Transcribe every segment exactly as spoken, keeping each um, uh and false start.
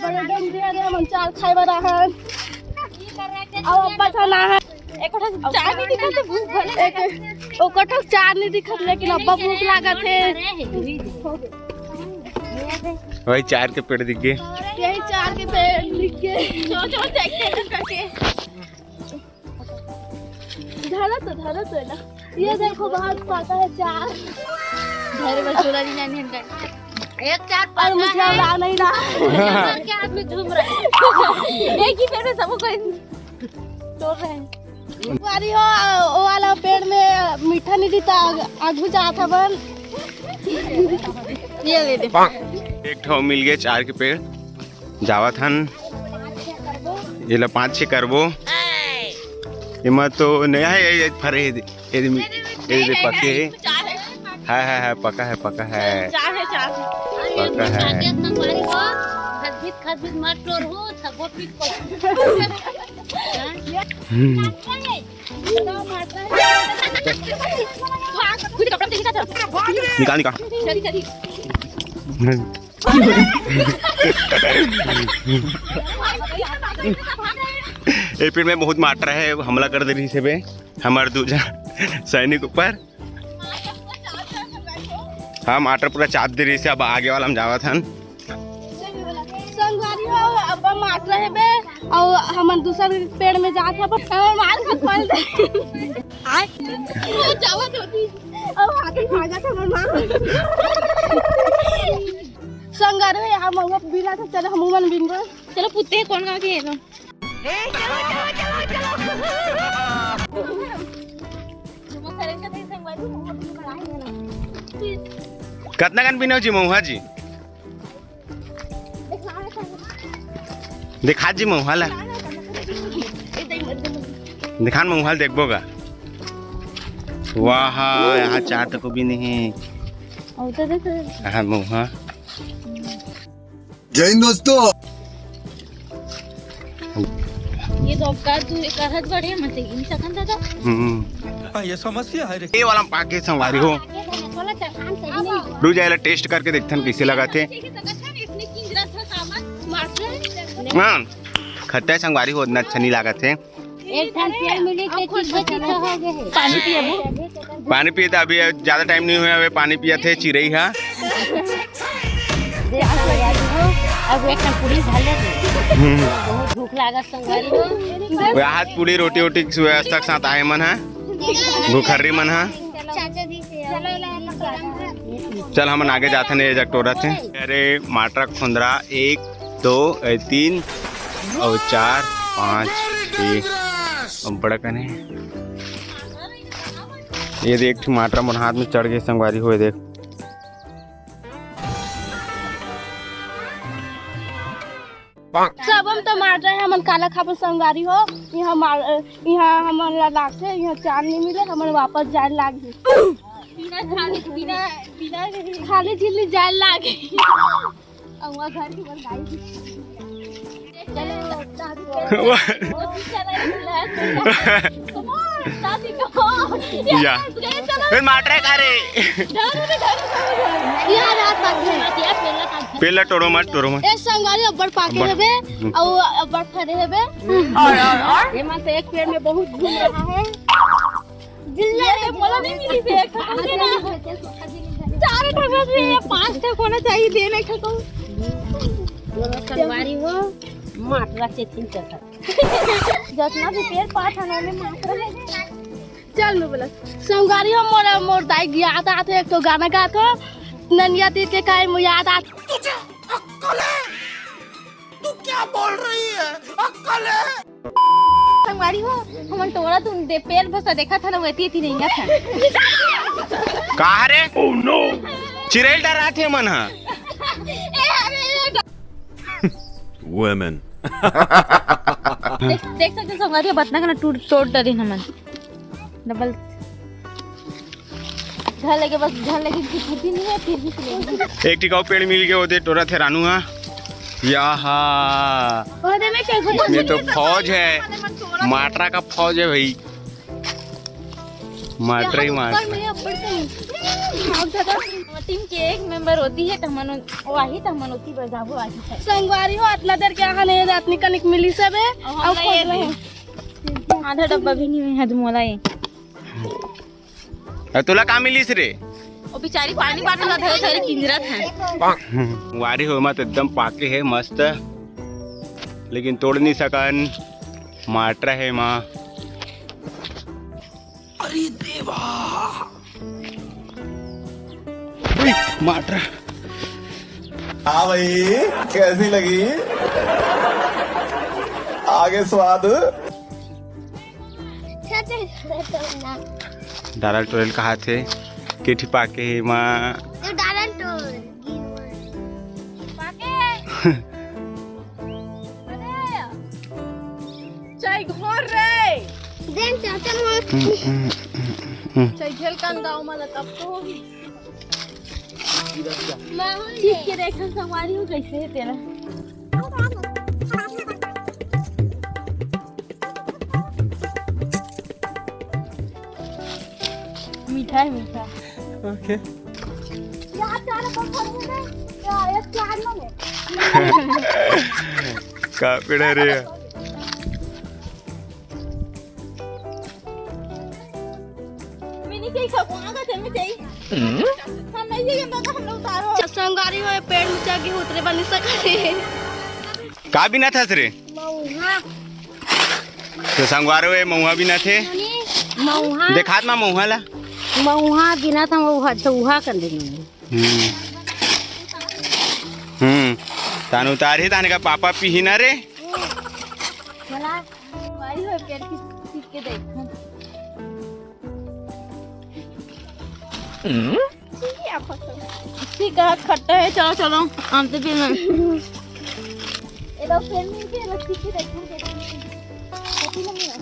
अरे डोम दिया रे, हमन चार खाए वाला है। अब अब्बा खाना है। एक ठो चार नहीं दिखत, तो भूख भले एक, ओकर ठो चार नहीं दिखत, लेकिन अब्बा भूख लागत है। वही चार के पेड़ दिख गए। यही चार के पेड़ दिख गए। चलो, चलो, देखते हैं करके। धरा तो, धरा तो ना। ये देखो, बाहर पाता है चार। घर में चूल्हा नहीं, नहीं, नहीं। एक चार और पाता मुझे है। उड़ा नहीं रहा। चार के हाथ में झूम रहा है। एक ही पेड़ में सबको कोई तोड़ रहे हैं। बारी हो, वो वाला पेड़ में मीठा नहीं देता, आग-, आगू जाता बन। ये ले दे। एक ठो मिल गए चार के पेड़, जावत हन। एला पाँच छे करबो। एमा तो नया है, ये फरे है, ये, ये, ये पके है। हाँ, हाँ, हाँ, पका है, पका है। चार है, चार है। पका है। संगवारी हो, खदबित, खदबित मत टोर हो, सबो पीट को। हम्म। भाग, खुद कपड़ा में देखी था। निकाल, निकाल। चली, चली। ए पेड़ में बहुत मात्रा है, हमला कर दे रही से बे, हमारे दू झन सैनिक ऊपर। हाँ, मात्रा पूरा चाप दे रही से। अब आगे वाला हम जावत हन। संगवारी हो, अब मात्रा है बे, और हमन दूसर पेड़ में जात हन, पर हमर मार खात पड़ दे। आय। जावत होती, अब हाथी भागत हमर मार। संगवारी हो, हम अब बिना तो चलो, हम मन बिन। चलो, पूछते हैं कौन गाँव के हैं तो। कतना कन बिनो जी महुआ जी? दिखा जी महुआ ला। दिखान महुआ ला देखबो गा। वाह, यहाँ चार तको भी नहीं है। और तो देख। हाँ, महुआ। जय हिंद दोस्तों। ये तो अब कर तू, करत बढ़े मत ही सकन दादा। हम्म। हाँ, ये समस्या है रे। ये वाला पाके संगवारी हो। थोड़ा चखान सही नहीं। रुक जाए, टेस्ट करके देखथन कैसे लगा थे। हाँ, खट्टा संगवारी हो, उतना अच्छा नहीं लागत है। एक ठन पेड़ मिली के चीज बची तो हो गए है। पानी पिए वो। पानी पिए तो अभी ज्यादा टाइम नहीं हुआ है, पानी पिए थे चिरई हा। अब एक ठन पूरी धर ले। हम्म। बहुत भूख लागत संगवारी हो। वह हाथ पूरी रोटी वोटी की व्यवस्था के साथ आए मन है, भूखर्री मन है। चाचा जी से चल, हमन आगे जाथन, ये जग टोरत हे। अरे, माटरा खुंदरा, एक, दो, ए, तीन, और चार, पाँच, छः, और बड़ा कने। ये देख, एक ठो माटरा मोर हाथ में चढ़ गए, संगवारी हो, ये देख। सब हम तो मार रहे हैं, हमन काला खाबो संगवारी हो। यहाँ मार, यहाँ हमन ला लागथे, यहाँ चांद नहीं मिले, हमन वापस जाए लागी। बिना खाली, बिना, बिना खाली झिल्ली जाए लागी। अउआ घर की बन गाई। चलो, दादी के। वाह। चलो, दादी को। या। चलो। फिर मार रहे का रे? धरो रे, धरो, धरो, धरो। या रात बात है। पेला टोरो मत, टोरो मत। ए संगवारी अब्बड़ पाके अब्बड़। हेबे, अउ अब्बड़ फरे हेबे। एमा से एक पेड़ में बहुत घूम रहा है। जिल्ला ये तो मोला नहीं मिली से एक ठो ना। चार ठो में से ये पांच ठो होना चाहिए, देने ठो को। संगवारी हो, माटरा चेचिन चलता। जतना भी पेड़ पात हन, ओमे माटरा है। चल, मैं बोला, संगवारी हो, मोर, मोर दाई गियात आथे, एक ठो गाना गात हो, ननिया तीर के काहे मुँह याद आत। तुझे अक्कल है? तू क्या बोल रही है? अक्कल है? संगवारी हो, हमन टोरा तुम दे पेड़ भसा देखा था ना, वती थी नहीं था। का रे? Oh no! चिरैल डरात हे मन हा। Women। देख, देख सकते हो संगवारी, बतना का ना टूट, तोड़ डरे हमन। डबल घर लगे, बस घर लगे की छुट्टी नहीं है, फिर भी चलेगी। एक टिकाऊ पेड़ मिल गए, ओदे टोरा थे रानू हा। याहा। ओदे में क्या ये तो फौज है, माटरा का फौज है भाई। माटरा ही माटरा। टीम के एक मेंबर होती है, त हमन, वो आही, त हमन ओती बजाबो आही है। संगवारी हो, अतना देर के आहा नहीं, रात निकल निक मिली सबे। अउ हम नहीं खोज रहे हैं। आधा डब्बा भी नहीं है, मोला ये। अरे तोला का मिलिस रे? वो बेचारी पानी बाटल ला धरे धरे किंजरत है। वारी हो मत एकदम पाके है मस्त, लेकिन तोड़ नहीं सकन। माटरा है माँ। अरे देवा। उई, माटरा। हाँ भाई, कैसी लगी आगे स्वाद? डाला टोरेल कहा थे, केठी पाके हे माँ। तो डाला टोरेल। पाके। अरे, चाय घोर रे। देन चाचा मोर। हम्म, हम्म, हम्म, हम्म। चाय झेल कान गाँव में तब तो होगी। ठीक के देखन संगवारी हो कैसे है तेरा। मीठा है, मीठा। ओके। यार, चार अपन भर में है। यार, एक चार में है। का पेड़ा रे? मैं नहीं चाहिए, खाऊंगा, मैं चाहिए। हम नहीं चाहिए, हम लोग उतारो। संगवारी हो, पेड़ में चढ़ के उतरे बनी सके। का बिना था रे? मऊहा। तो संगवारो, ये मऊहा बिना थे। मऊहा। देखात मा मऊहा ला। मऊहा बिना था, मऊहा, अच्छा, उहा कर देंगे। हम्म। हम्म। तान उतार ही, ताने का पापा पीही ना रे। मला, वारी हो पेड़ की, की के देख। हम्म। ठीक है, खट्टा है, चलो, चलो, आमते भी ना। ये लोग फिर मिल के रस्सी की देखो, देखो। कभी नहीं है।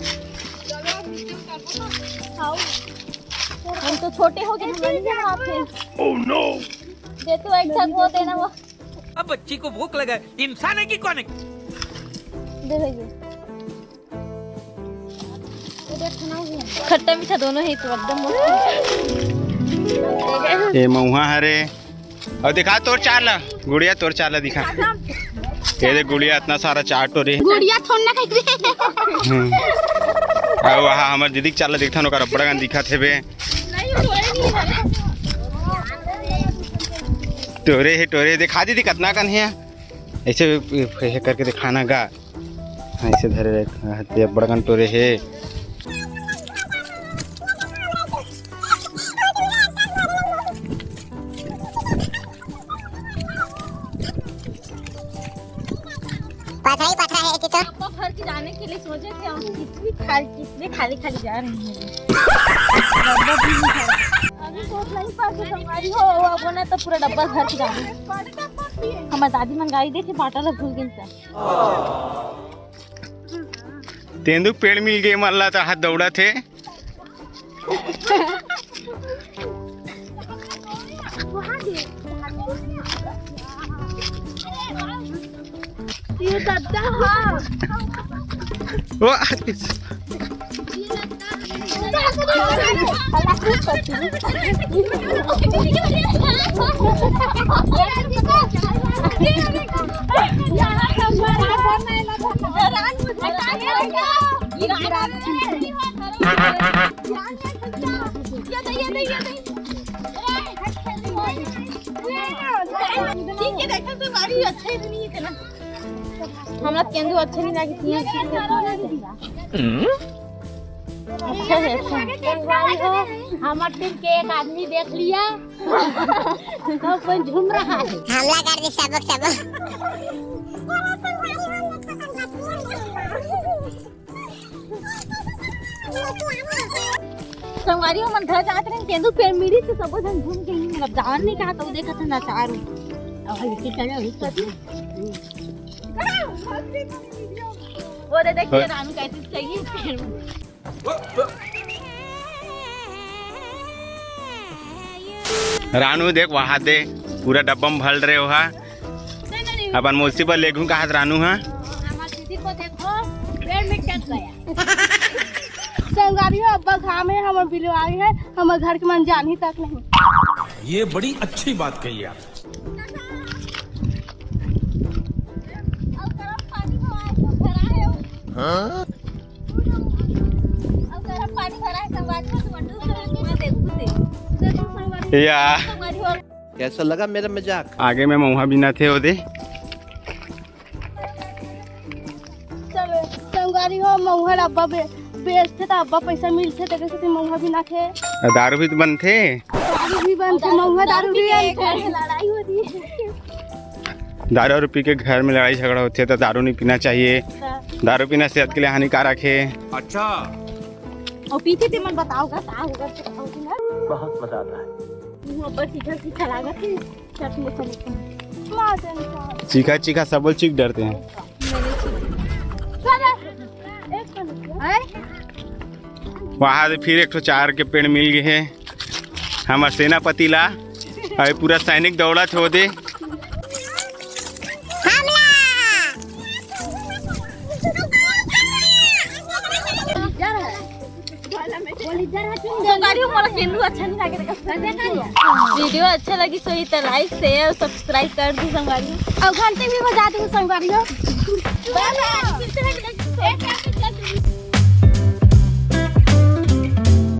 खाओ। हम तो छोटे हो गए, हम नहीं खा पाते। Oh no! ये तो एक साथ वो देना वो। अब बच्ची को भूख लगा है, इंसान है कि कौन है? दे दीजिए। खट्टा मीठा दोनों है तो एकदम मस्त। ए मऊहा हरे। अउ दिखा तोर चार ला, गुड़िया तोर चार ला दिखा। ये देख गुड़िया इतना सारा चार टोरे। गुड़िया थोड़ ना खाई। हम्म। अउ वहाँ हमर दीदी के चार ला दिखथन, ओकर अब्बड़ कन दिखत हेबे। टोरे हे, टोरे। दिखा दीदी कतना कन हे। ऐसे, ऐसे करके दिखाना गा। हाँ, ऐसे धरे रख, हाँ, ते बड़कन टोरे हे। पथरा ही पथरा है कि तो। डब्बा भर के जाने के लिए सोचे थे हम, कितनी खाली, कितने खाली खाली जा रहे हैं। डब्बा भी नहीं भरा। अभी सोच नहीं पाते, संगवारी हो, वो अब ना तो पूरा डब्बा भर के जाना। हमारे दादी मन गाड़ी देखे, बाटा ला भूल गई था। तेंदू पेड़ मिल गए, मल्ला तो हाथ दौड़ा थे। ये दादा, हाँ। वो ठीक है, देखो तो गाड़ी अच्छा ही नहीं है ना। हमरा केंदू अच्छे नहीं लगी थी। अच्छा है, अच्छा है। हमार टीम के एक आदमी देख लिया, तो अपन झूम रहा है। हमला कर दे सबक सबक। संगवारी हो, मन घर जात रहे, केंदू पेड़ मिली से सबो झन झूम के ही, मतलब, जान नहीं कहा तो देखत ना चारू। अब हल्की चले, हल्की चले। वो दे देखिए, रानू कहती चाहिए पेड़ में। रानू देख, वहां दे पूरा डब्बा में भर रहे हो हा। अपन मौसी पर लेगू कहा रानू हा। हमार दीदी को देखो, पेड़ में चढ़ गया। संगवारी हो, अब्बा घाम हे, हमर बिलवा गे हे, हमर घर के मन जानही तक नहीं। ये बड़ी अच्छी बात कही आप। हाँ? या कैसा लगा मेरा मजाक? आगे में मउहा बिनथे ओदे। चलो, संगवारी हो, मउहा अब्बा बे-, बेचथे त अब्बा पैसा मिलथे, तेकर सेती मउहा बिनथे। दारू भी तो बनथे। दारू भी बनथे, मउहा दारू भी बनथे। लड़ाई हो रही है। दारू वारू पी के घर में लड़ाई झगड़ा होथे त दारू नहीं पीना चाहिए। दारू पीना सेहत के लिए हानिकारक हे। अच्छा। अउ पीथे ते मन बताओ का, का होगा, का होगा? बहुत मजा आता है। मुंह ऊपर सीधा सीधा लागत है। चटनी चटनी। चीखा चीखा सब बोल चीख डरते हैं। वहाँ से फिर एक ठो चार के पेड़ मिल गए हैं हमर सेनापति ला। अउ पूरा सैनिक दौड़त हे ओदे। संगवारी हो, मोला केंदू अच्छा नहीं लागे। वीडियो अच्छा लगी सही तो लाइक, शेयर, सब्सक्राइब कर दू संगवारी हो। अउ घंटी भी बजा दू संगवारी हो।